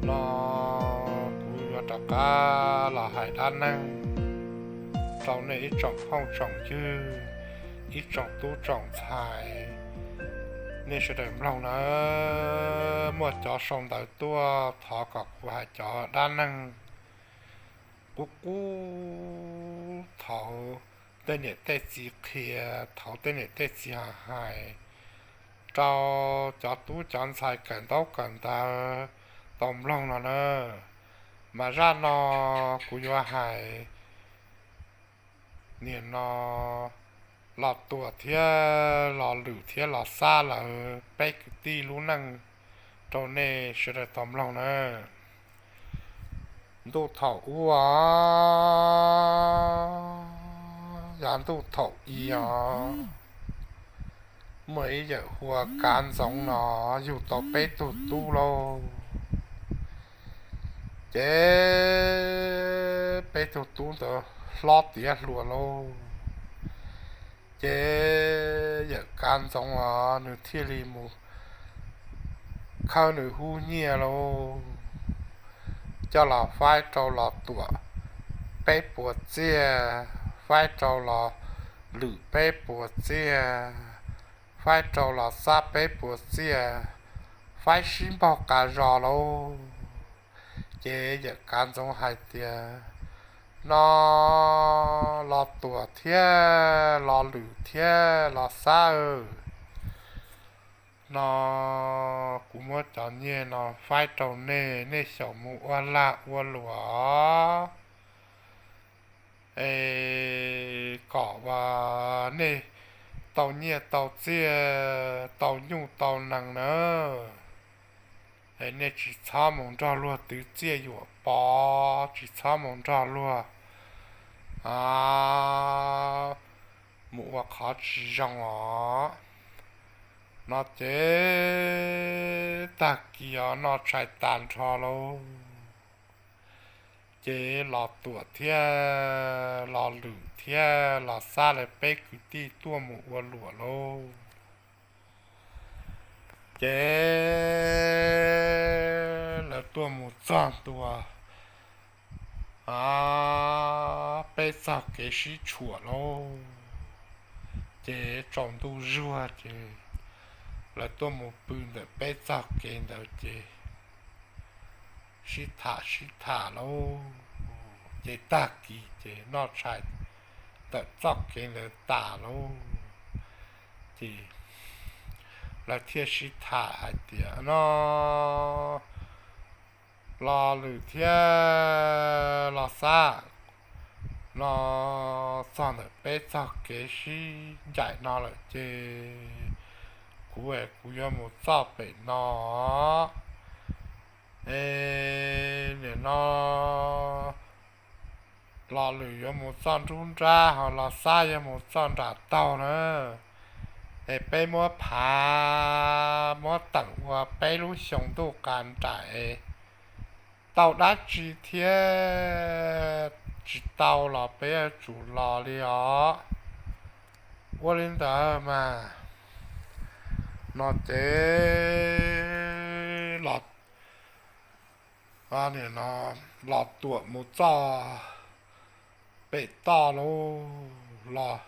No kuv yuav rov qab los hais dab neeg rau nej ib tsoom phooj tsoom ywg, ib tsoom tub tsoom ntxhais, nej sawv daws mloog nawb. Muaj cov sau ntawv tuaj thov kom kuv hais cov dab neeg qub qub thaum tej niam tej txiv qhia, thaum tej niam tej txiv hais, hais rau cov tub cov ntxhais kawm ntaub kawm ntawv tau mloog no na. Mas zaj no kuv yuav hais nim no Los Tuam thiab Los Lwm thiab Los Xab lawv peb kwv tij lub neej rau nej sawv daws tau mloog na. Ntuj thaum ub os, yav ntuj thaum i os, muaj ib yawm hu ua Kav Ntxoov no yug tau peb tug tub lauj. Ces peb tug tub ntawd hlob tiav hluas lauj. Ces yawm Kav Ntxoov os nws thiaj li mus khawb nws hub nyiaj lauj, coj los faib rau Los Tuam peb puas txiaj, faib rau Los Lwm peb puas txiaj, faib rau Los Xab peb puas txiaj, faib sib npaug qas zos lauj. Ces yawm Kav Ntxoov hais tias, no Los Tuam thiab Los Lwm thiab Los Xab, no kuv muab cov nyiaj no faib rau nej, nej xyaum mus ua lag ua luam es kom uas nej tau nyiaj tau txiaj, tau nyuj tau nees na. Es nej tsis txhob mus nrog luag twv txiaj yuam pov, tsis txhob mus nrog luag mus ua qhov tsis zoo os. No ces tag kis os noj tshais tas nrho lauj, ces Los Tuam thiab Los Lwm thiab Los Xab lawv peb kwv tij tuaj mus ua luam lauj. Ces lawv tuaj mus txog ntua peb txog kev sib tshuam lauj. Ces tsaus ntuj zuag ces lawv tuaj mus pw ntawm peb txog kev ntawd ces sib tham sib tham lauj. Ces tag kis ces noj tshais ntawm txoj kev ntawd tas lauj, ces lawv thiaj sib tham hais tias, no Los Lwm thiab Los Xab, no txog ntawm peb txog kev sib ncaim no lawm ces kuv es kuv yuav mus txoj pem no es nim no Los Lwm yuav mus txoj nruab nrab ho Los Xab yuav mus txoj nram taug na. Es peb muab phav muab teem ua peb lub xyoo ntuj qas nraim, tau dab tsi thiab tsis tau los peb yuav tsum los li os. Ua li ntawd mas, no ces Los Tuam mus txoj pem toj lauj, Los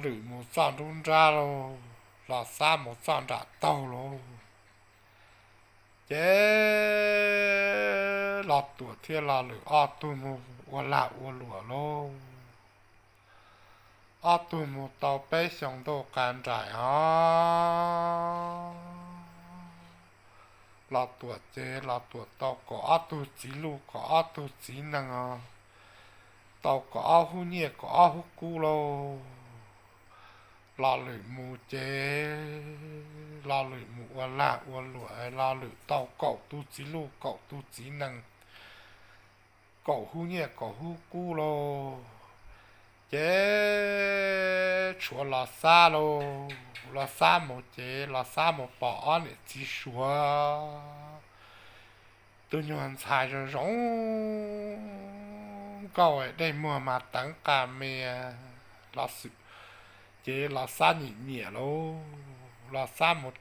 Lwm mus txoj nruab nrab lauj, Los Xab mus txoj nram taug lauj. Ces Los Tuam thiab Los Lwm ob tug mus ua lag ua luam lauj. Ob tug mus tau peb xyoo ntuj qas nraim os, Los Tuam ces Los Tuam tau kaum ob tug txiv luj kaum ob tug txiv nees os, tau kaum ob hub nyiaj kaum ob hub kub lauj. Los Lwm mus ces Los Lwm mus ua lag ua luam, Los Lwm tau kaum tus txiv luj kaum tus txiv nees, kaum hub nyiaj kaum hub kub lauj. Ces tshuav Los Xab lauj, Los Xab mus ces Los Xab mus pom ob niam txiv suav, tus nyuag ntxhais zoo zoo nkauj dej muag mas teev qas me los xwm. Ces Los Xab nyiam nyiam lauj, Los Xab mus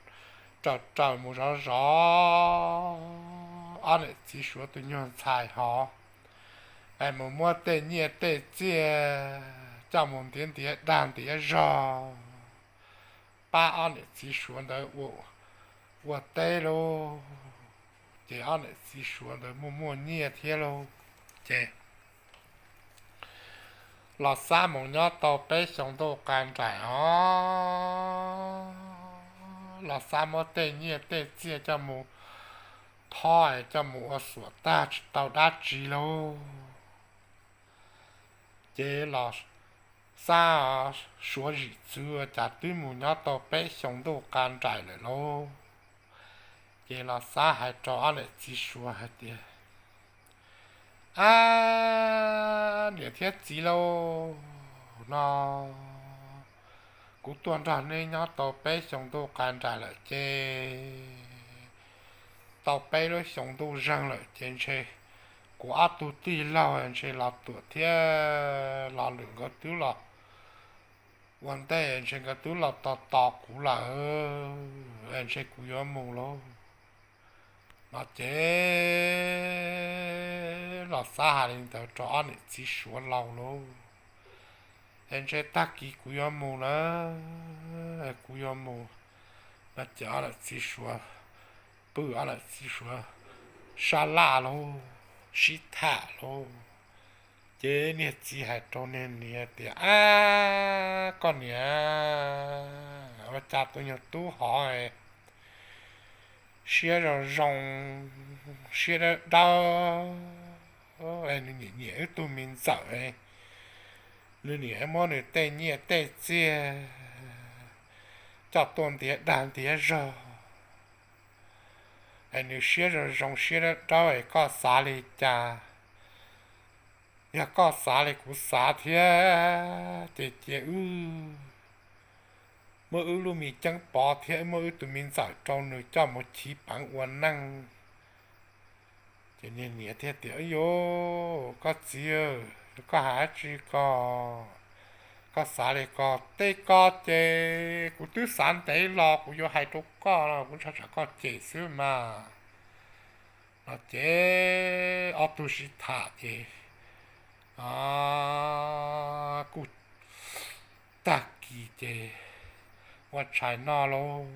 raws raws mus zov zov ob niam txiv suav tus nyuag ntxhais hov, es mus muab tej nyiaj tej txiaj coj mus ntiav ntiav dag ntiav zog pab ob niam txiv suav ntawd ua teb lauj. Ces ob niam txiv suav ntawd muaj muaj nyiaj thiab lauj. Ces Los Xab mus nyob tau peb xyoo ntuj qa nraim os, Los Xab muab tej nyiaj tej txiaj coj mus thob coj mus ua xuam tag tsis tau dab tsi lauj. Ces Los Xab suav zim txwv ua cas twb mus nyob tau peb xyoo ntuj qa nraim lawm lauj. Ces Los Xab hais rau ob niam txiv suav hais tias, Ab, niam thiab txiv lauj, no kuv tuaj nrog neb nyob tau peb xyoo ntuj qa nraim lawm ces tau peb lub xyoo ntuj zeeg lawm ces ntshe kuv ob tug tij laug ntshe Los Tuam thiab Los Lwm nkawd twb los ua ntej, ntshe nkawd twb los tos tos kuv lawm, ntshe kuv yuav mus lauj. No ces Los Xab hais li ntawd rau ob niam txiv suav laus lauj. Es ntshe tag kis kuv yuav mus na, kuv yuav mus. No ces ob niam txiv suav pw, ob niam txiv suav sab laj lauj, sib tham lauj. Ces niag txiv hais rau niag niam tias, Ab, koj niam, ua cas tus nyuag tub hov siab zoo zoo, siab dawb dawb, nws nyiam nyiam wb tug me ntxawm, nws niam muab nws tej nyiaj tej txiag coj tuaj ntiav dag ntiav zog, es nws siab zoo zoo siab dawb dawb es koj xav li cas? Yog koj xav li kuv xav thiab ces cia wb muab wb lub me ceeb pov thiab wb muab wb tus me ntxawm rau nws coj mus chiv peev ua neej. Ces niag niam thiaj tias, Yuav, koj txiv, koj hais dab tsi ko? Koj xav li ko, tej ko ces kuv twb xav ntev los kuv yuav hais rau koj los kuv ntshai tsam koj cem xwb mas. No ces ob tug sib tham ces kuj tag kis ces ua tshais noj lauj,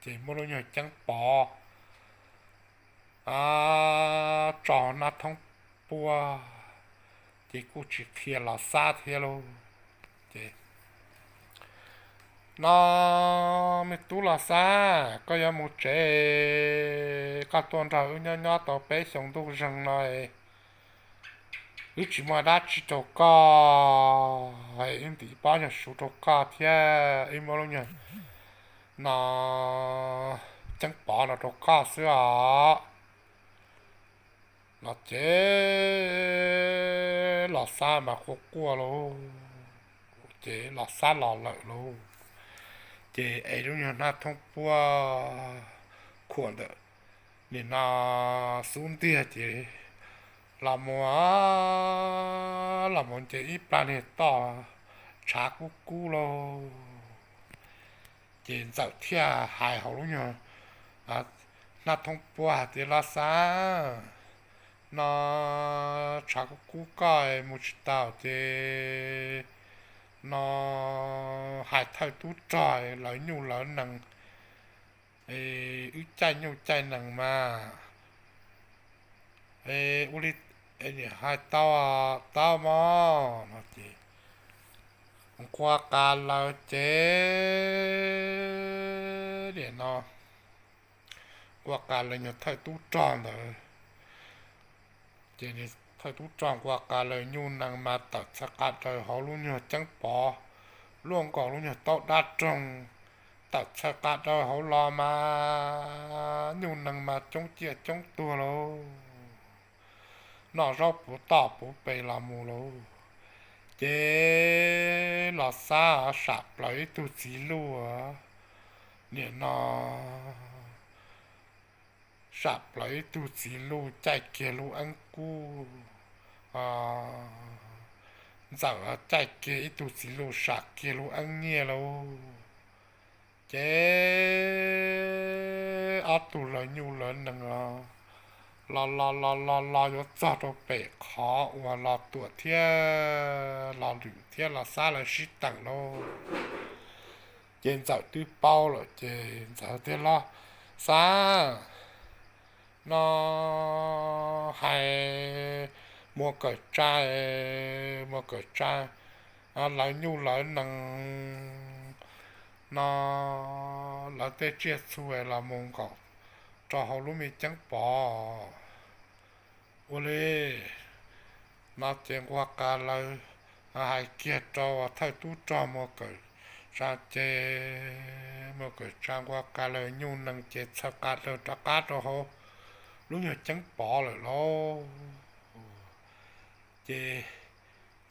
ces muab lub nyuag ceeb pov tso Nab Thoob Puab, ces kuj tsis qhia Los Xab thiab lauj. Ces, No, me tub Los Xab, koj yuav mus tsev, koj tuaj nrog wb nyob nyob tau peb xyoo ntuj zeeg no, wb tsis muaj dab tsi rau koj, wb ntim pob nyuag su rau koj thiab wb muab lub nyuag, no, ceeb pov no rau koj xwb os. No ces Los Xab mas quaj quaj lauj, ces Los Xab los lawm lauj. Ces es lub nyuag Nab Thoob Puab khuam ntawm nim no xub ntiag ces los mus, los mus nce ib plab niag toj tshav kub kub lauj. Ces Ntxawm thiaj hais hauv lub nyuag Nab Thoob Puab hais tias, Los Xab, no tshav kub kub koj mus tsis tau ces no hais thawj tub rog lawv nyuj lawv nees, wb caij nyuj caij nees mas ua li hais tau, tau mog no ces nqua qas lawm ces nim no nqua qas lawv nyuag thawj tub rog ntawd. Ces thawj tub rog nqua qas lawv nyuj nees mas tawm txhawv qa daws hauv lub nyuag ceeb pov, luaj nkaus lub nyuag taub dab roog, tawm txhawv qa daws hauv los mas nyuj nees mas coob ciaj coob tuag lauj, noj zaub puv toj puv pes los mus lauj. Ces Los Xab sam plaws ib tug txiv luj, nim no sam plaws ib tug txiv luj caij kiag lub eeb kub, Ntxawm caij kiag ib tug txiv luj sam kiag lub eeb nyiaj lauj. Ces ob tug lawv nyuj lawv nees los los los los los yuav txog rau pem qhov uas Los Tuam thiab Los Lwm thiab Los Xab lawv sib teem lauj. Ces Ntxawm twb paub lawm ces Ntxawm tias, Los Xab, no hais Muas Kawm Tsa, Muas Kawm Tsa lawv nyuj lawv nees no, lawv tej tsiaj txhu los mus nkaum rau hauv lub me ceeb pov. Ua li no ces Nquag Qa Laws hais kiag rau thawj tub rog Muas Kawm Tsa ces Muas Kawm Tsa Nquag Qa Laws nyuj nees ces txhaws qa daws rov qab rau hauv lub nyuag ceeb pov lawm lauj. Ces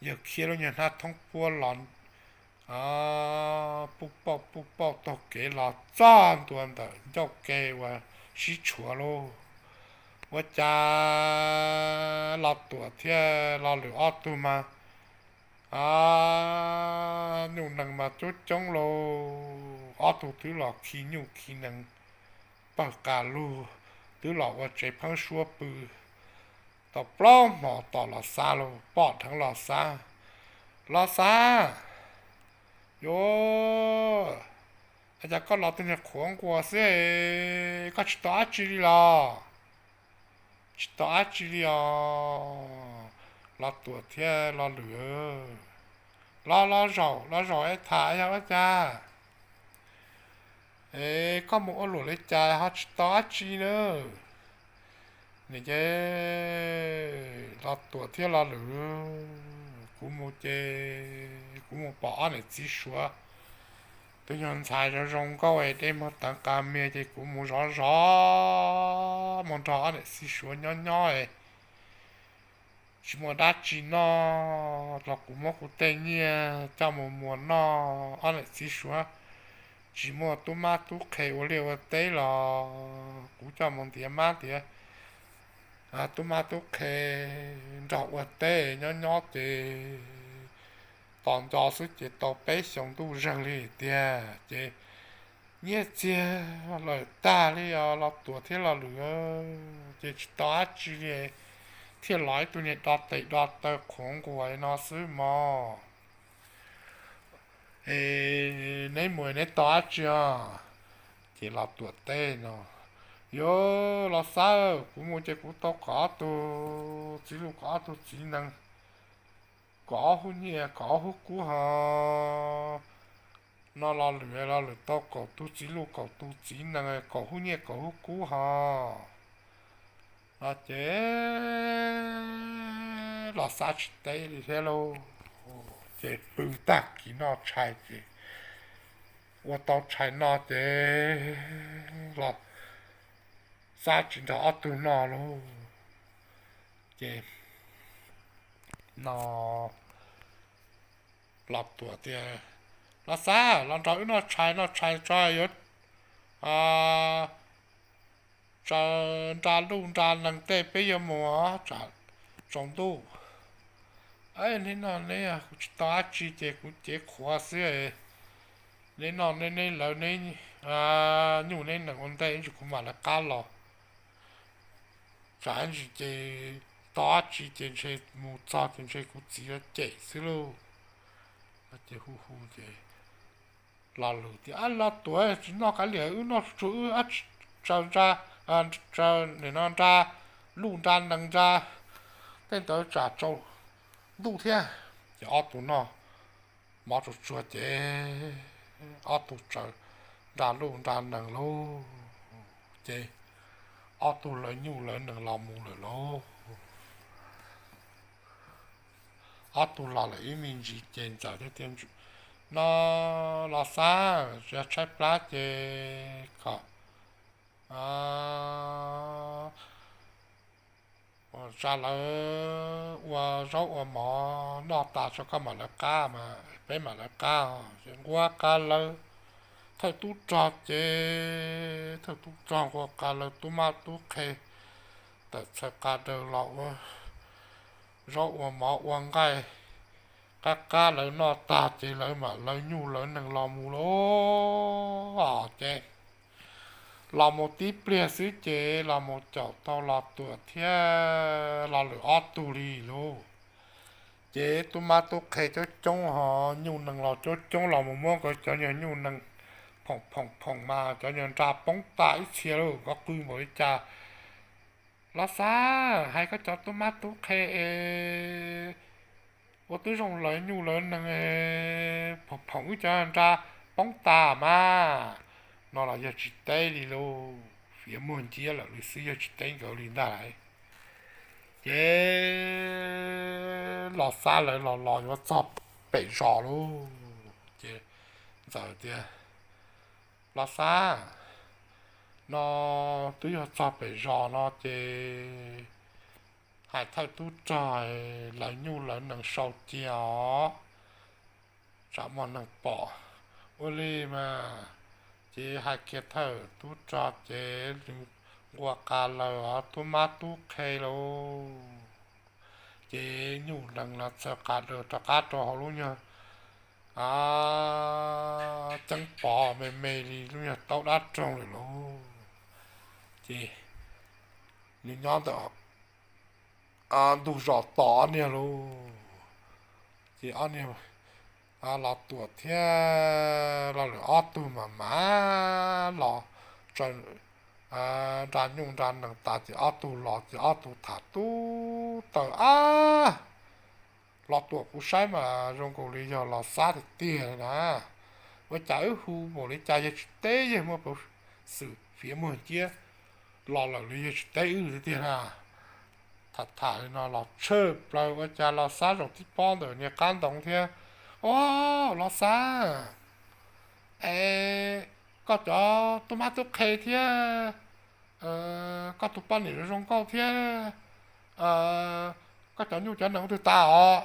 yawg khiab lub nyuag hnab thoob puab los puj pauj puj pauj taug kev los txog ntua ntawm ncauj ke uas sib tshuav lauj. Ua cas Los Tuam thiab Los Lwm ob tug mas nyuj nees mas coob coob lauj, ob tug twb los khi nyuj khi nees pawg qas lug, twb los ua tsev pheeb suab pw tau plaub hmo tom Los Xab lauj, pom dheev Los Xab. Los Xab, yuav, cas koj los tus niag qhuav nquas xwb, koj tsis tau dab tsi li los? Tsis tau dab tsi li os, Los Tuam thiab Los Lwm. Los, los zaum, los zaum es tham yog ua cas? Es koj mus ua luam li cas ho tsis tau dab tsi na? Nws ces Los Tuam thiab Los Lwm, kuv mus ces kuv mus pom ob niam txiv suav, tus nyuag ntxhais zoo zoo nkauj es dej muag teev qas mias ces kuv mus zov zov, mus nrog ob niam txiv suav nyob nyob es tsis muaj dab tsi noj los kuv muab kuv tej nyiaj coj mus muas noj. Ob niam txiv suav tsis muaj tub mab tub qhe ua liaj ua teb los kuv coj mus ntiav mab ntiav tub mab tub qhe nrog ua teb nyob nyob ces tos nco xwb ces tau peb xyoos ntuj zeeg li tiag ces nyiaj txiag lawm tag li os Los Tuam thiab Los Lwm, ces tsis tau dab tsi li, thiaj los ib tug niag do tes do taw qhuav nquas no xwb mog. Es neb mus neb tau dab tsi os? Ces Los Tuam teb no, yuav, Los Xab, kuv mus ces kuv tau kom ob tug txiv luj kom ob tug txiv nees, kaum ob hub nyiaj kaum ob hub kub ho. No Los Lwm, Los Lwm tau kaum tus txiv luj kaum tus txiv nees kaum hub nyiaj kaum hub kub ho. No ces Los Xab tsis teb li thiab lauj. Ces pw tag kis noj tshais ces ua tau tshais no ces Los Xab tsis nrog ob tug noj lauj. Ces no Los Tuam tias, Los Xab, los nrog wb noj tshais, noj tshais tso yuav tsaws nra luj nra nees tej peb yuav mus tsam tsaus ntuj. Neb noj neb, kuv tsis tau dab tsi ces kuv cev qhuav xwb. Neb noj neb, neb lawv neb nyuj neb nees ua ntej ib ntsis kuv mam lawv qab los. Tsam ntsis ces tau dab tsi ces ntshe mus txog ces ntshe kuv txiv yuav cem xwb lauj. Ces hu hu ces Los Lwm tias, Los Tuam, tsis noj kav liam, wb noj tsuag tsuag wb tsaws nra, tsaws nim no nra luj nra nees nra tej ntawd tsam tsaus ntuj thiab. Ces ob tug noj mov tsuag tsuag ces ob tug tsaws nra luj nra nees lauj. Ces ob tug lawv nyuj lawv nees los mus lawm lauj. Ob tug los lawm ib me ntsis ces Ntxawm thiaj tias, No Los Xab, yog tshaib plab ces kom tsa lawv ua zaub ua mov noj tas tso koj mam lawv qab mas peb mam lawv qab. Ces Nquag Qa Laws, thawj tub rog ces thawj tub rog Nquag Qa Laws tub mab tub qhe tawm txhais qa daws los ua zaub ua mov ua nqaij qab qab lawv noj tag ces lawv mam lawv nyuj lawv nees los mus lauj. Ces Los mus tib pliag xwb ces los mus caum tau Los Tuam thiab Los Lwm ob tug li lauj. Ces tub mab tub qhe coob coob ho nyuj nees los coob coob los mus muab nkawd cov nyuag nyuj nees phoom phoom phoom mas cov nyuag nra poob tas ib txhia lauj, nkawd qw npaum li cas. Los Xab, hais koj cov tub mab tub qhe es ua tib zoo lawv nyuj lawv nees phoom phoom wb cov nra poob tas mas. No los yog tsis teb li lauj, fiav muag nciab lawm li xwb yog tsis teb nkawd li ntag lauj. Ces Los Xab lawv los los yuav txog pem zos lauj, ces Ntxawm tias, Los Xab, no twb yog txog pem zos no ces hais thawj tub rog lawv nyuj lawv nees sau cia os, tsam muaj neeg pom. Ua li mas, ces hais kiag thawj tub rog ces nqua qas lawm os tub mab tub qhe lauj. Ces nyuj nees los txawm qas daws rov qab rau hauv lub nyuag ceeb pov me me li lub nyuag taub dab roog lawm lauj. Ces nws nyob ntawm ntug zos tos ob niag lauj. Ces ob niag Los Tuam thiab Los Lwm ob tug mas mam los tsaws nra nyuj nra nees tas ces ob tug los ces ob tug tham tub taws ab, Los Tuam kuv saib mas zoo nkaus li yog Los Xab tiag tiag li na. Ua cas wb hu npaum li cas yog tsis teb, yog muaj peev xwm fiav muag nciab los lawm li yog tsis teb wb tiag tiag na. Tham tham li no los tshawj plaws ua cas Los Xab zaum tib pob ntawm niag qab ntoo thiab. Au, Los Xab, es koj cov tub mab tub qhe thiab koj tus poj niam zoo zoo nkauj thiab koj cov nyuj cov nees twg tas os?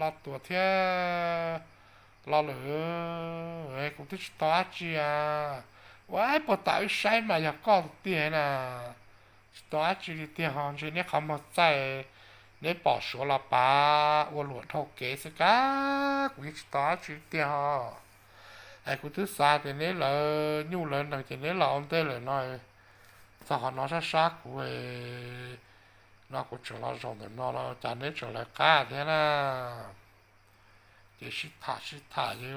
Los Tuam thiab Los Lwm, kuv twb tsis tau dab tsi a. Ua puag ta wb saib mas yog koj tiag na. Tsis tau dab tsi li tiag ho, ntshe neb qhov muag txaij, neb pom suav los pav ua luam dhau kev xwb kab, kuv yeej tsis tau dab tsi li tiag ho. Es kuv twb xav tias neb lawv nyuj lawv nees ces neb los ua ntej lawm no, txog qhov no sab sab kuv no kuv tseem los zaum ntawm no los cas neb tseem lawv qab thiab na. Ces sib tham sib tham ces,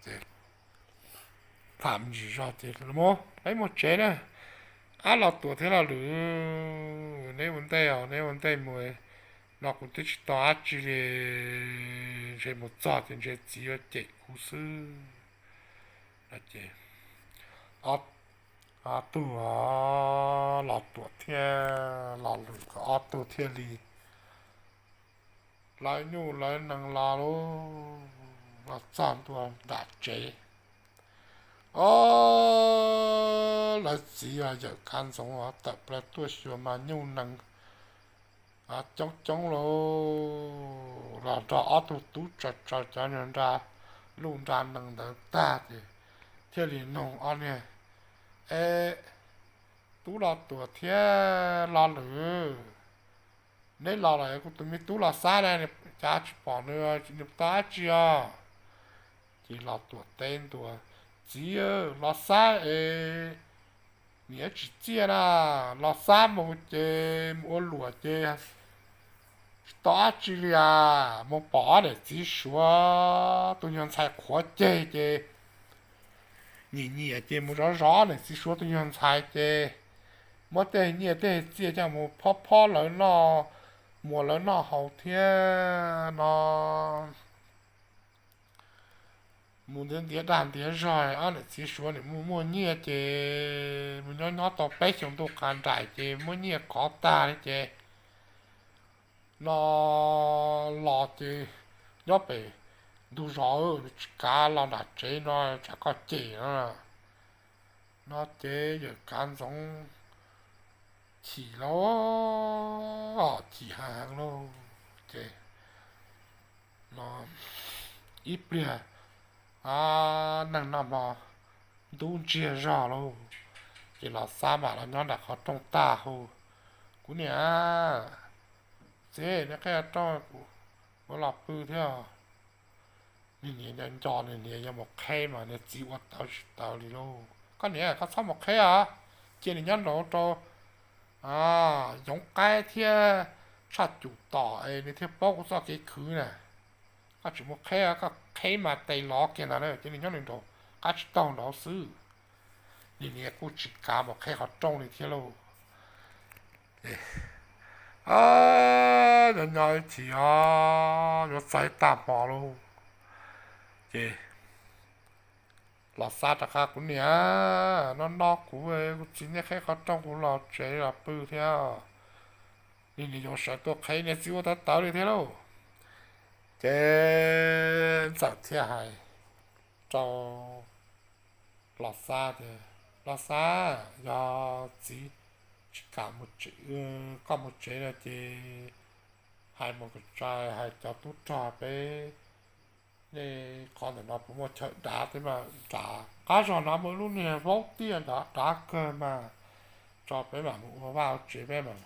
ces tham me ntsis zog ces muab peb mus tsev na. Ab, Los Tuam thiab Los Lwm, neb ua ntej os, neb ua ntej mus, no kuv twb tsis tau dab tsi li, ntshe mus txog ces ntshe txiv yuav cem kuv xwb. Ces ob tug Los Tuam thiab Los Lwm nkawd ob tug thiaj li lawv nyuj lawv nees los lauj, los txog ntua nram tsev. Ob, lawv txiv yawm Kav Ntxoov tawm plaws tuaj xyuas mas nyuj nees coob coob lauj, los nrog ob tug tub tsaws tsaws cov nyuag nra luj nra nees ntawd tag ces thiaj li nug ob niag, Es tub Los Tuam thiab Los Lwm, neb los lawm, kuv tus me tub Los Xab na, cas tsis pom nws, nws tau dab tsi os? Ces Los Tuam teb ntua, Txiv, Los Xab es niam tsis txiaj na, Los Xab mus ces mus ua luam ces tsis tau dab tsi li as, mus pom ob niam txiv suav tus nyuag ntxhais qhuav ceg ces nyiam nyiam ces mus zov zov niam txiv suav tus nyuag ntxhais ces muab tej nyiaj tej txiaj coj mus phob phob lawv noj, muas lawv noj haus thiab no. Mus ntiav ntiav dag ntiav zog, ob niam txiv suav niam muaj muaj nyiaj ces mus nyob nyob tau peb xyoos ntuj qas nraim ces muab nyiaj kov tag li ces no los ces nyob pem ntug zos, tsis kav los nram tsev no tsam koj cem no. No ces yawm Kav Ntxoov chim lauj, chim heev heev lauj. Ces no ib pliag neeg noj hmo ntub ntsiag zog lauj, ces Los Xab mam los nyob nram qhov rooj tag hu, Kuv niam, txiv, nej qhib rooj, kuv los pw thiab. Niag niam nco nco niag niam yuav mus qheb mas niag txiv ua tawv tsis tawv li lauj. Koj niam, koj txhob mus qheb os, cia nws nyob nraud rau yoov qaib thiab tshaj cum tom es nws thiaj paub kuv txoj kev khwv na. Koj tsis mus qheb, koj qheb mas tes lov kiag ntag na, cia nws nyob nws nraud qab tsib taug nraud xwb. Niag niam kuj tsis kav mus qheb qhov rooj li thiab lauj. Nyob nyob ib chim os, yuav txog ib tag hmo lauj, ces los xab rov qab, kuv niam, no no kuv, kuv txiv nej qheb qhov rooj kuv los tsev los pw thiab. Niag niam yuav sawv tuaj qheb, niag txiv ua tawv tawv li thiab lauj. Ces ntxawm thiaj hais rau los xab tias, los xab, yog txiv tsis kam koj mus tsev no ces hais mus kom txais, hais cov tub rog peb, nej qhov ntawm no puas muaj chaw dav peb mam nrad. Qab zog no muaj ib lub niag vaub tiaj nrad, dav kawg mas, tso peb mam mus ua vaj ua tsev, peb mam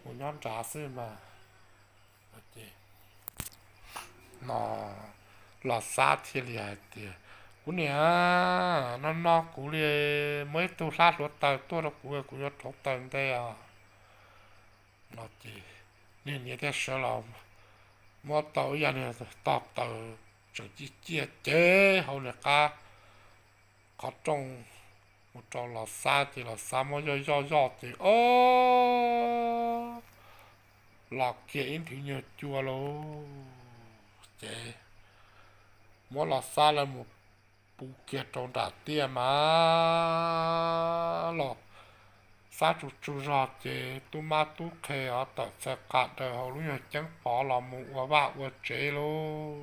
mus nyob nrad xwb mas. No los xab thiaj li hais tias, kuv niam, no no kuv li, muaj ib tug hlab hluav taws tuaj rau kuv, kuv yuav rauv taws ntej os. No ces niag niam thiaj sawv los muab tau ib yam niag tog taws tseem ciaj ciaj cev hauv niag qab qhov rooj mus rau los xab, ces los xab muab yoj yoj yoj ces o, los kiag ib nthwv nyuag cua lauj. Ces muab los xab lawv mus pub kiag rau nram tiaj mas los xab tsuj tsuj zog ces tub mab tub qhe os tawm txhais qas daws hauv lub nyuag ceeb pov los mus ua vaj ua tsev lauj.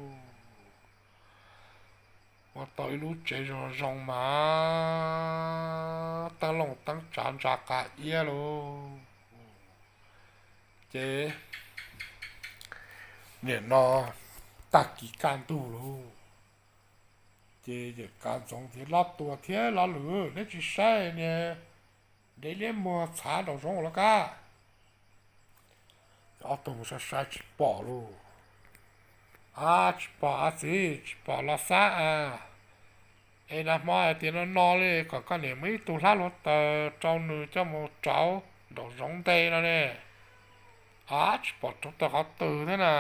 Ua tau ib lub tsev zoo zoo mas teeb looj teeb tsav ntsa qas iab lauj. Ces nim no tag kis kaj ntug lauj, ces yawm Kav Ntxoov tias, Los Tuam thiab Los Lwm, neb tsis saib niag dev liab muag txhav nraum zoov los kab? Ob tug mus saib saib tsis pom lauj. A, tsis pom a txiv, tsis pom los xab a. Es nag hmo hais tias no no li kom koj niam muab ib tug hlab hluav taws rau nws coj mus rauv nraum zoov ntej no ne. A, tsis pom rauv taws qhov twg thiab na.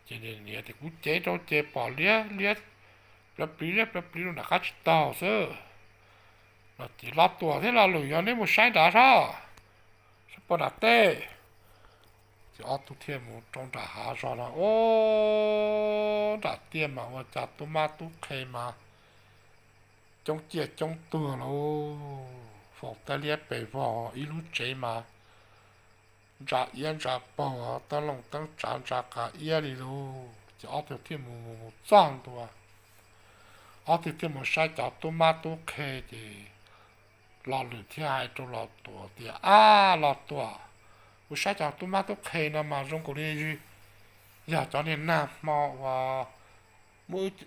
Ces niam tias, Kuv cev rau ces pom liab liab plaws pliv liab plaws pliv rau nram qab tsib taug xwb. No ces Los Tuam thiab Los Lwm, yog neb mus saib nrad sab, saib pom nram tej. Ces ob tug thiaj mus rau nram hav zog no, o, nram tiaj mas ua cas tub mab tub qhe mas coob ciaj coob tuag lauj, faus tawg liab pes vog, ib lub tsev mas ntsa iab ntsa paug, teeb looj teeb tsav ntsa qas iab li lauj. Ces ob tug thiaj mus mus mus txog ntua, ob tug thiaj mus saib cov tub mab tub qhe ces Los Lwm thiaj hais rau Los Tuam tias, Ab Los Tuam, kuv saib cov tub mab tub qhe no mas zoo nkaus li yog cov niag nag hmo uas muaj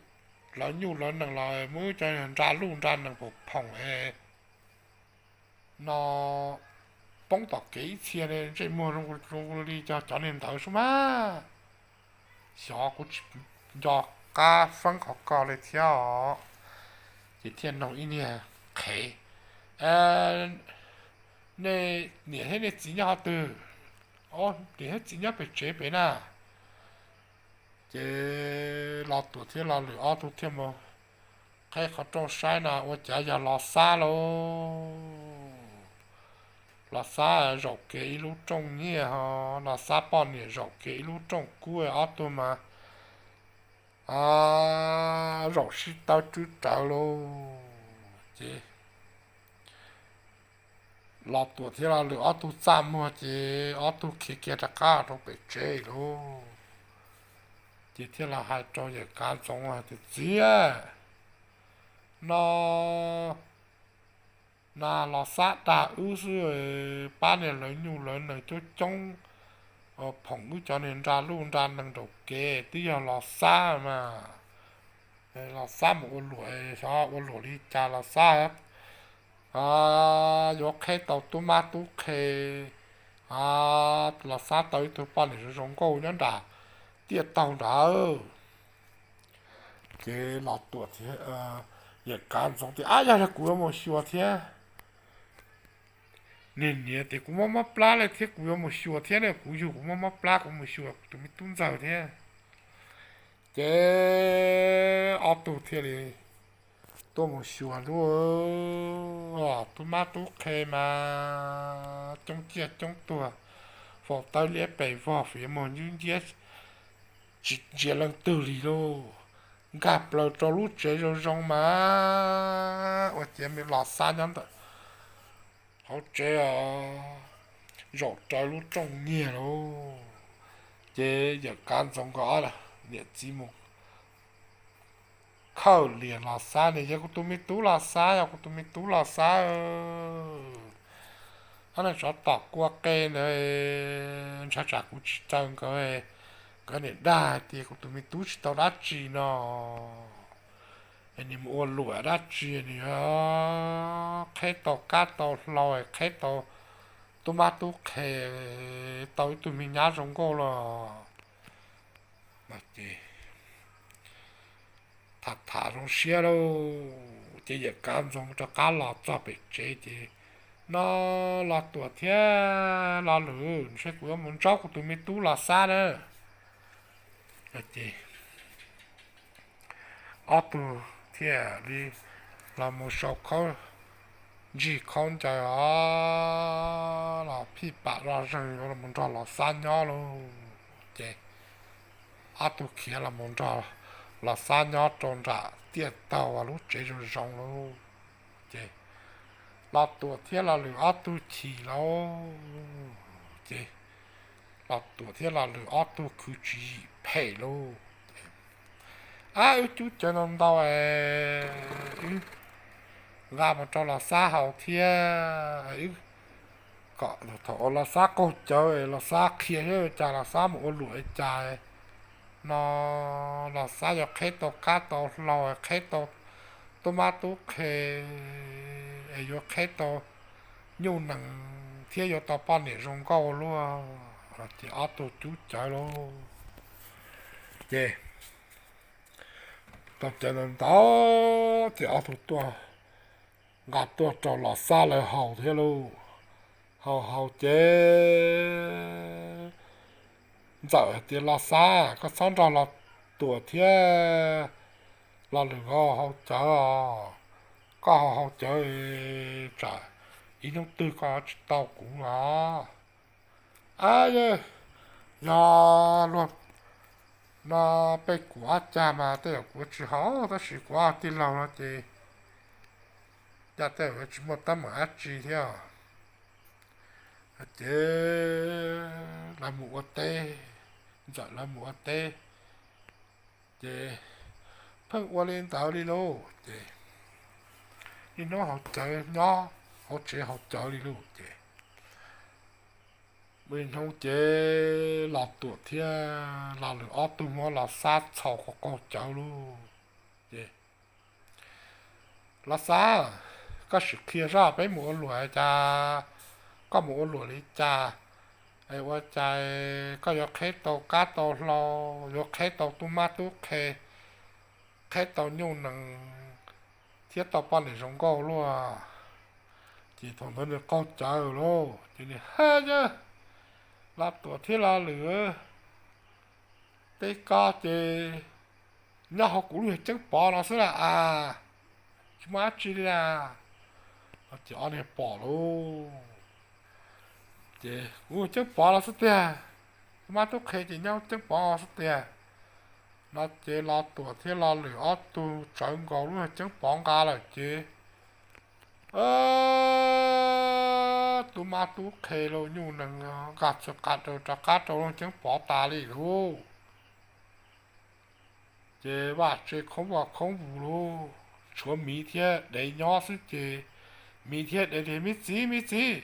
lawv nyuj lawv nees los muaj wb cov nra luj nra nees pom phoom es no poob tom kev ib txhia ne, ntsej muag zoo li cov niag ntawd sub mas. Xyov, kuv tsis nco qab feeb qhov ko li thiab os. Ces thiaj noog ib niag qhev, Nej niam thiab nej txiv nyob qhov twg? Niam thiab txiv nyob pem tsev pem na. Ces Los Tuam thiab Los Lwm ob tug thiaj mus qheb qhov rooj saib na ua cas yog Los Xab lauj. Los Xab zaum kiag ib lub rooj nyiaj ho Los Xab poj niam zaum kiag ib lub rooj kub, ob tug mas zaum sib tawb tswb rawv lauj. Ces Los Tuam thiab Los Lwm ob tug txaj muag ces ob tug khiav kiag rov qab rau pem tsev lauj. Ces thiaj los hais rau yawm Kav Ntxoov hais tias, Txiv, no na Los Xab dag wb xwb, pab niag lawv nyuj lawv nees coob coob, phoom wb cov niag nra luj nra nees nraum kev, twb yog Los Xab mas. Los Xab mus ua luam, xyov ua luam li cas Los Xab yuav qheb tau tub mab tub qhe. Los Xab tau ib tug poj niam zoo zoo nkauj nyob nram tiaj taug nrad. Ces Los Tuam thiab Yawm Kav Ntxoov tias, Ab, yog li kuv yuav mus xyuas thiab. Niag niam tias, Kuv mob mob plab li thiab kuv yuav mus xyuas thiab ne, kuv yug kuv mob mob plab kuv mus xyuas kuv tus me tub ntxawg thiab. Ces ob tug thiaj li tuaj mus xyuas lub tub mab tub qhe mas coob ciaj coob tuag, faus tawb liab pes vog, fiav muag ncwb nciab, tsis ntsia leej twg li lauj. Nkag plaws rau lub tsev zoo zoo mas ua ciav me Los Xab nyob ntawm hauv tsev os, zaum raws lub rooj nyiag lauj. Ces Yawm Kav Ntxoov nkawd ob niam txiv mus khawm lias Los Xab, Nws yog kuv tus me tub Los Xab, yog kuv tus me tub Los Xab. Ob neeg tsov tom kua qe ntawd, ntshai tsam kuv tsis caw nkawd, nkawd niam dag hais tias kuv tus me tub tsis tau dab tsi no, es nws mus ua luam dab tsi, nws qheb tau kab tau hlau, qheb tau tub mab tub qhe, tau ib tug me nyab zoo nkauj los. Ces tham tham zoo siab lauj, ces Yawm Kav Ntxoov rov qab los txog pem tsev ces, No, Los Tuam thiab Los Lwm, ntshe kuv yuav mus ntsaub kuv tus me tub Los Xab na. Ces ob tug thiaj li los mus sau khaub ntsig khaub ncaws os, los phij pam zoj zeeg yuav los nrog Los Xab nyob lauj. Ces ob tug khiav los mus nrog Los Xab nyob rau nram tiaj taug lub tsev zoo zoo lauj. Ces Los Tuam thiab Los Lwm ob tug chim lauj. Ces Los Tuam thiab Los Lwm ob tug khwv tswv yim phem lauj. Ab, wb cub cawv ntau ntau es wb nqa mus rau Los Xab haus thiab, wb kom thaum uas Los Xab qaug cawv es Los Xab qhia thiab ua cas Los Xab mus ua luam li cas no, Los Xab yuav qheb tau kab tau hlau, qheb tau tub mab tub qhe, es yuav qheb tau nyuj nees thiab yuav tau poj niam zoo nkauj luaj. Ces ob tug cub cawv lauj. Ces tau cawv ntau ntau ces ob tug tuaj, nqa tuaj rau Los Xab lawv haus thiab lauj. Haus haus ces Ntxawm hais tias, Los Xab, koj txhob nrog Los Tuam thiab Los Lwm haus cawv os. Koj haus haus cawv tsam ib hnub twg koj tsis tau kuv los. Ab, yog luag no peb kuv ob cag mas tej zaum kuv tsis haus, tab sis kuv ob tij laug no ces cas tej zaum tsis muaj teeb meem dab tsi thiab. Ces lawv mus ua teb, Ntxawm lawv mus ua teb, ces pheej ua li ntawd li lauj. Ces niaj hnub haus cawv, nyob hauv tsev haus cawv li lauj. Ces muaj ib hnub ces Los Tuam thiab Los Lwm ob tug muab Los Xab txhaum qaug qaug cawv lauj. Ces, Los Xab, koj sim qhia saib peb mus ua luam cas, koj mus ua luam li cas, es ua cas koj yuav qheb tau kab tau hlau, yuav qheb tau tub mab tub qhe, qheb tau nyuj nees thiab tau poj niam zoo nkauj luaj. Ces thaum ntawd nws qaug cawv lauj, ces nws, Ha yawg, Los Tuam thiab Los Lwm, peb koj ces nyob hauv kuv lub yawg Ceeb Pov no xwb las as, tsis muaj dab tsi li las. Ces ob niag pom lauj, ces kuv yawg Ceeb Pov no xwb tiag, tub mab tub qhe ces nyob Ceeb Pov no xwb tiag. No ces Los Tuam thiab Los Lwm ob tug tsawv nkaus lub yawg Ceeb Pov nqa lawm ces tub mab tub qhe los nyuj nees nqa txhua qab rau rov qab rau lub yawg Ceeb Pov tas li lauj. Ces vaj tse khoob vaj khoob vus lauj, tshuav miv thiab dev nyob xwb ces miv thiab dev tias, Me txiv, me txiv,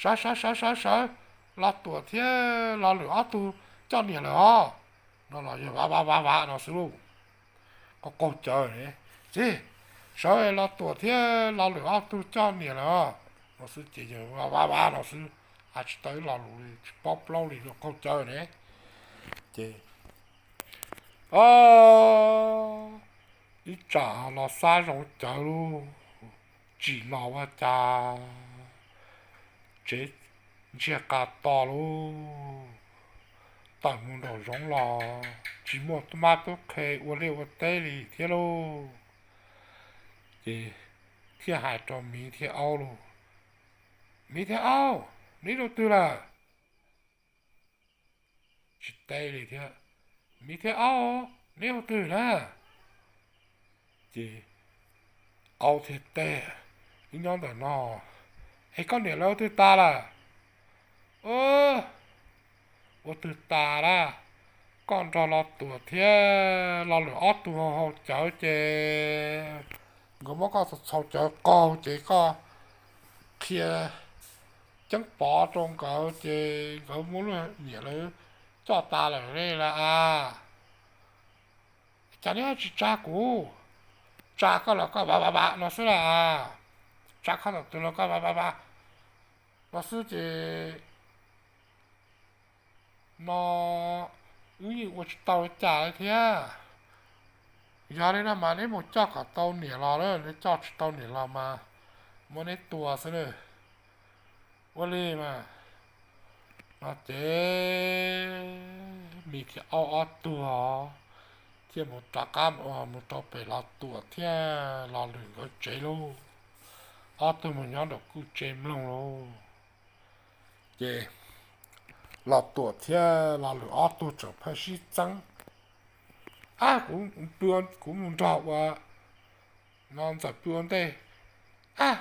sawv sawv sawv sawv sawv, Los Tuam thiab Los Lwm ob tug coj niam lawm os. No los yog vav vav vav vav no xwb lauj. Qaug qaug cawv ne, Txiv, sawv, Los Tuam thiab Los Lwm ob tug coj niam lawm os. No xwb ces yog vav vav vav no xwb, hais tsis tau ib lo lus li, tsis paub plaub li, qaug cawv ne. Ces, o, ib tsam los xab zoo cawv lauj, tsim los ua cas tsev ntsiag qas to lauj, tawm mus nraum zoov los tsis muaj tub mab tub qhe ua liaj ua teb li thiab lauj. Ces thiaj hais rau miv thiab aub lauj, miv thiab aub, neb rau twg lawm? Tsis teb li thiab, miv thiab aub, neb rau twg na? Ces aub thiaj teb, wb nyob ntawm no. Es koj niam lawv ua twg tas lawm? Ua twg tas lawm? Koj nrog Los Tuam thiab Los Lwm ob tug hau cawv ces nkawd muab koj txhau cawv qaug ces koj qhia ceeb pov rau nkawd ces nkawd muab luag niam lawv coj tas lawm li lawm as. Cas neb tsis tsa kuv? Tsa koj los koj vam vam vam no xwb lawm as. Tsa koj tom twg los koj vam vam vam no xwb ces no wb yeej ua tsis tau li cas li thiab. Yog li no mas neb mus coj kom tau niam los, neb coj tsis tau niam los mas muab neb tua xwb na. Ua li mas no ces miv thiab aub ob tug thiaj mus rov qab mus rau pem Los Tuam thiab Los Lwm nkawd tsev lauj. Ob tug mus nyob nraum kwj tsev mloog lauj. Ces Los Tuam thiab Los Lwm ob tug tseem pheej sib txeeb. Ab, kuv mus nrog ua no Ntxawm pw ua ntej. Ab,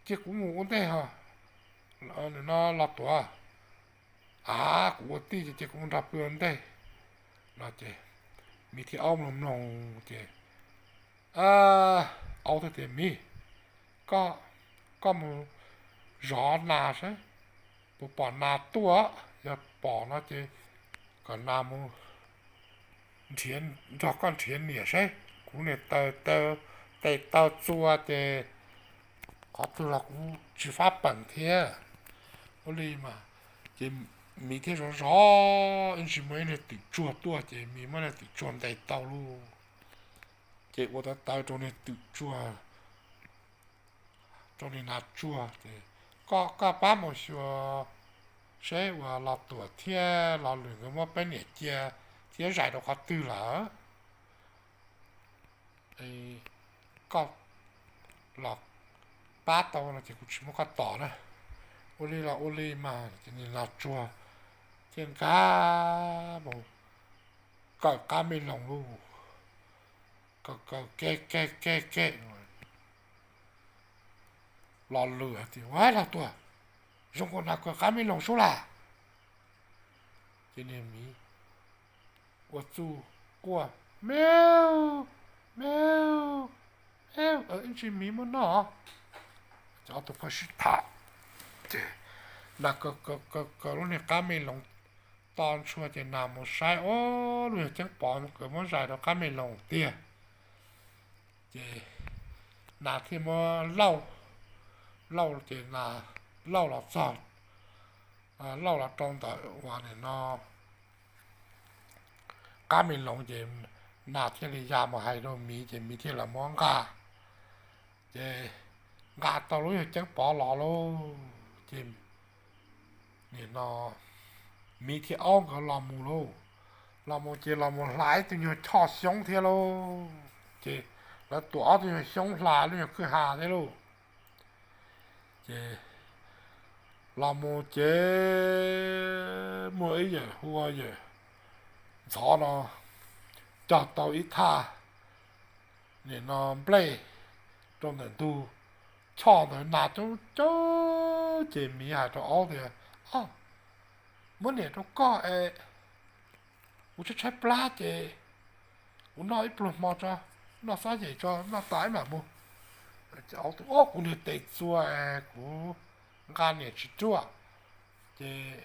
cia kuv mus ua ntej ho no Los Tuam. Ab, kuv ua tij ces cia kuv mus nrog pw ua ntej no ces miv thiab aub mloog mloog ces aub thiaj tias, miv, koj mus zov nas saib puas pom nas tuaj, yog pom no ces kom nas mus nrog koj nrhiav niam saib. Kuv niam taw taw, tes taw txua ces qhov twg los kuv tsis fab peem thiab. Ua li mas ces miv thiaj zov zov ib ntsis muaj ib niag twm tsuag tuaj ces miv muab niag twm tsuag ntes tau lauj. Ces ua tawv tawv rau niag twm tsuag, rau niag nas tsuag ces, koj, koj pab mus xyuas seb uas Los Tuam thiab Los Lwm nkawd muab peb niam cia thiab zais rau qhov twg lawm. Koj los pab tau no ces kuv tsis muab koj tom na. Ua li los ua li mas ces niag nas tsuag thiaj nkag mus kawm qab me loos lauj. Kawm kawm ke ke ke ke, Los Lwm tias, ua Los Tuam, zoo nkaus nas kawm qab me loos sub las. Ces niag miv ua txuj quaj, meow, meow, meow, ib ntsis miv muab noj. Ces ob tug pheej sib tham, ces nas kawm kawm kawm lub niag qab me loos to ntshua ces nas mus saib, o, lub yog ceeb pov nkawd muab zais rau qab me loos tiag. Ces nas thiaj muab lauj, lauj ces nas lauj los txog, lauj los rau ntawm uas nim no qab me loos ces nas thiaj li ya mus hais rau miv ces miv thiaj los muab nqa. Ces nqa tau lub yog ceeb pov los lauj, ces nim no miv thiab aub nkawd los mus lauj. Los mus ces los mus hla ib tug nyuag choj xyoob thiab lauj. Ces lawv tuam ob tug nyuag xyoob hla lub nyuag kwj ha thiab lauj. Ces los mus ces muaj ib yawm hu ua yawm ntxhov no cog tau ib thaj nim no nplej rau ntawm ntug choj ntawd, nas coob coob. Ces miv hais rau aub tias, o, muab niam rau koj es kuv tshaib tshaib plab ces kuv noj ib pluag hmo tso, noj xab yem tso, noj tas ib mam mus. Ces aub tias, o, kuv niag tes txua es kuv nqa niam tsis ruaj. Ces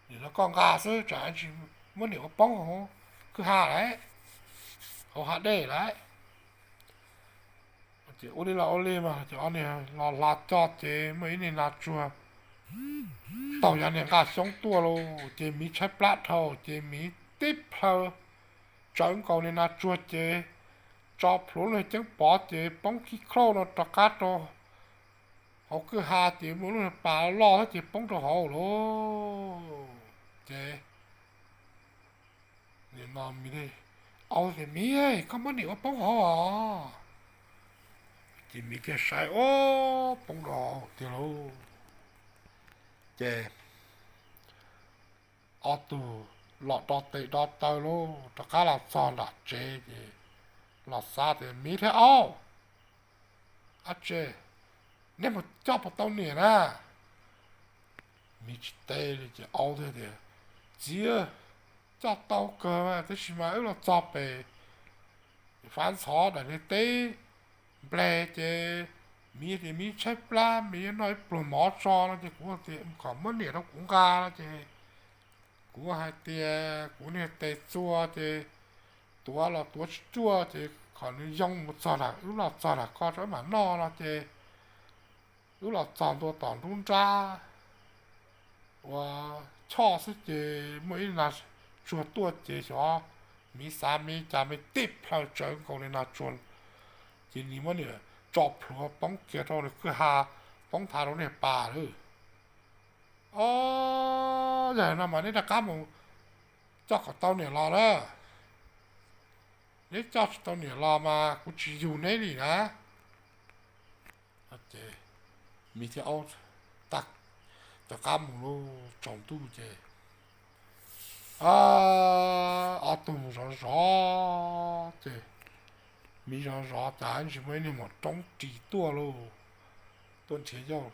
nim no koj nqa xwb, tsam tsis muab niam ua poob hauv kwj ha lawm, hauv hav dej lawm. Ces ua li los ua li mas ces ob niag los hla coj ces muaj ib niag nas tsuag taug yav niag nqa xyoob tuaj lauj. Ces miv tshaib plab dhau ces miv tib plhaw tsawv nkaus niag nas tsuag ces tso plhuav lub niag ceeb pov ces poob khib khauj no rov qab rau hauv kwj ha ces muaj lub niag pas loj thiab ces poob rau hauv lawm. Ces nim no Miv, Aub tias, Miv, koj muab niam ua poob hauv os. Ces Miv thiaj saib, ua poob rau hauv tiag lauj. Ces ob tug los do tes do taw lauj, rov qab los txog nram tsev ces Los Xab tias, Miv thiab Aub, ab tsi, neb mus coj puas tau niam na? Miv tsis teb li ces Aub thiaj tias, Txiv, coj tau kawg mas, tab sis mas wb los txog pem fab ntxhov daim niag teb npleg ces Miv tias Miv tshaib plab, Miv yuav noj ib pluag mov tso no ces kuv tias kom muab niam rau kuv nqa no ces kuv hais tias kuv niag tes txua ces tuav los tuav tsis ruaj ces kom nws yoo mus txog nram, wb los txog nram ko rau wb mam noj no ces wb los txog ntua tom nruab nrab ua choj xwb ces muaj ib nas tsuag tuaj ces xyov Miv xav me cas me tib plhaw tsawv nkaus li nas tsuag ces nws muab niam tso plhuav poob kiag rau nws kwj ha, poob thav rau niag pas lawm. Ob, yog no mas neb rov qab mus coj kom tau niam los na. Neb coj tsis tau niam los mas kuv tsis yug neb li na. Ces Miv thiab Aub tag, rov qab mus lub tsaus ntuj ces ob tug mus zov zov ces Miv zov zov tas ntsis muaj ib niag maum roob ris tuaj lauj, tuaj nrhiav yau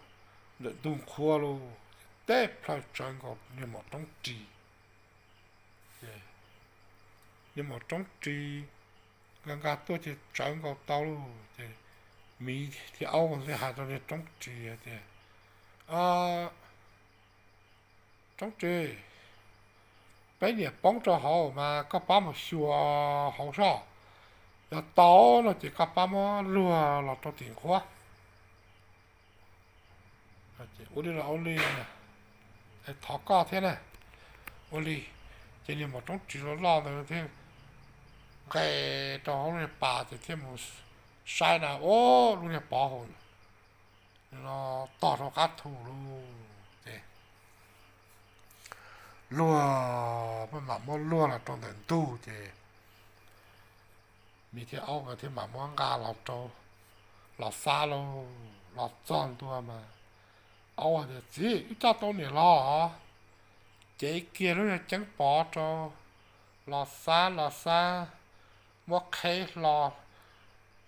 ntawm ntug qhuav lauj, tib plhaw tsawv nkaus niag maum roob ris. Niag maum roob ris nqa nqa tuaj ces tsawv nkaus tau lauj ces Miv thiab Aub thiaj hais rau niag roob ris tias, Roob ris, peb niam poob rau hauv mas koj pab mus xyuas hauv soj, yog tau no ces koj pab muab luag los rau tim nqhuab. Ua li los ua li, thov koj thiab na. Ua li ces niag maum roob ris loj loj ntawd thiaj nqes rau hauv lub niag pas ces thiaj mus saib na, ua lub niag pov hauv no tog rau qab thu lauj ces luag maj mam muab luag los rau ntawm ntug ces Miv thiab Aub nkawd thiaj mam muab nqa los rau Los Xab lauj. Los txog ntua mas Aub tias, Txiv, wb coj tau niam los. Cev kiag lub niag ceeb pov rau Los Xab, Los Xab muab qheb hlo,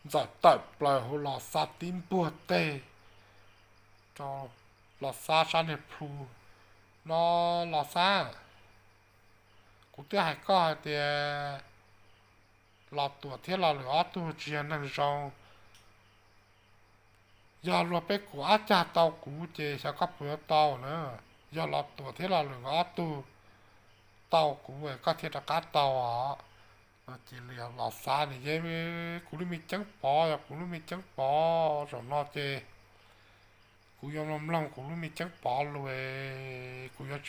Ntxawm tawm plaws hauv Los Xab tib npuag teg rau Los Xab sab niag plhu no, Los Xab, kuv twb hais koj hais tias Los Tuam thiab Los Lwm ob tug tsis yog neeg zoo. Yog luag peb kuv ab cag tau kuv ces xyov koj puas yuav tau na. Yog Los Tuam thiab Los Lwm nkawd ob tug tau kuv koj thiaj rov qab tau os. Ces Los Xab nws yeej, Kuv lub me ceeb pov yog kuv lub me ceeb pov, zaum no ces kuv yuav mloog mloog kuv lub me ceeb pov lus, kuv yuav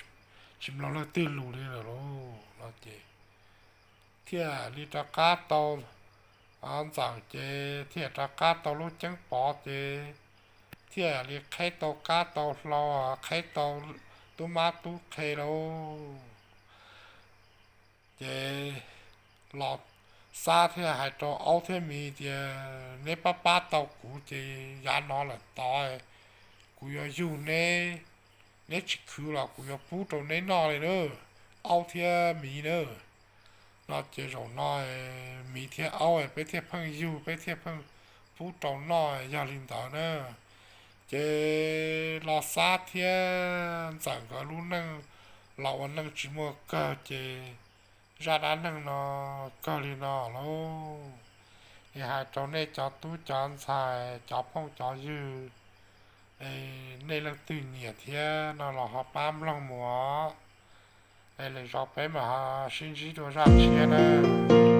tsis mloog leej twg lus li lawm lauj no ces thiaj li rov qab tau Ntxawm ces thiaj rov qab tau lub ceeb pov ces thiaj li qheb tau kab tau hlau, qheb tau tub mab tub qhe lauj. Ces Los Xab thiaj hais rau Aub thiab Miv tias, Neb pab pab tau kuv ces yav no lawm tod kuv yuav yug neb, neb tsis khwv los kuv yuav pub rau neb noj li na, Aub thiab Miv na. No ces zaum no Miv thiab Aub peb thiaj pheej yug, peb thiaj pheej pub rau noj, yog li ntawd na. Ces Los Xab thiab Ntxawm nkawd lub neej los ua neej tsis muaj kawg ces zaj dab neeg no kawg li no lauj. Es hais rau nej cov tub cov ntxhais, cov phooj cov ywg, es nej leej twg nyiam thiab no los ho pab mloog mus, es lwm zaus peb mam ho sib ntsib dua zaj tshiab nawb.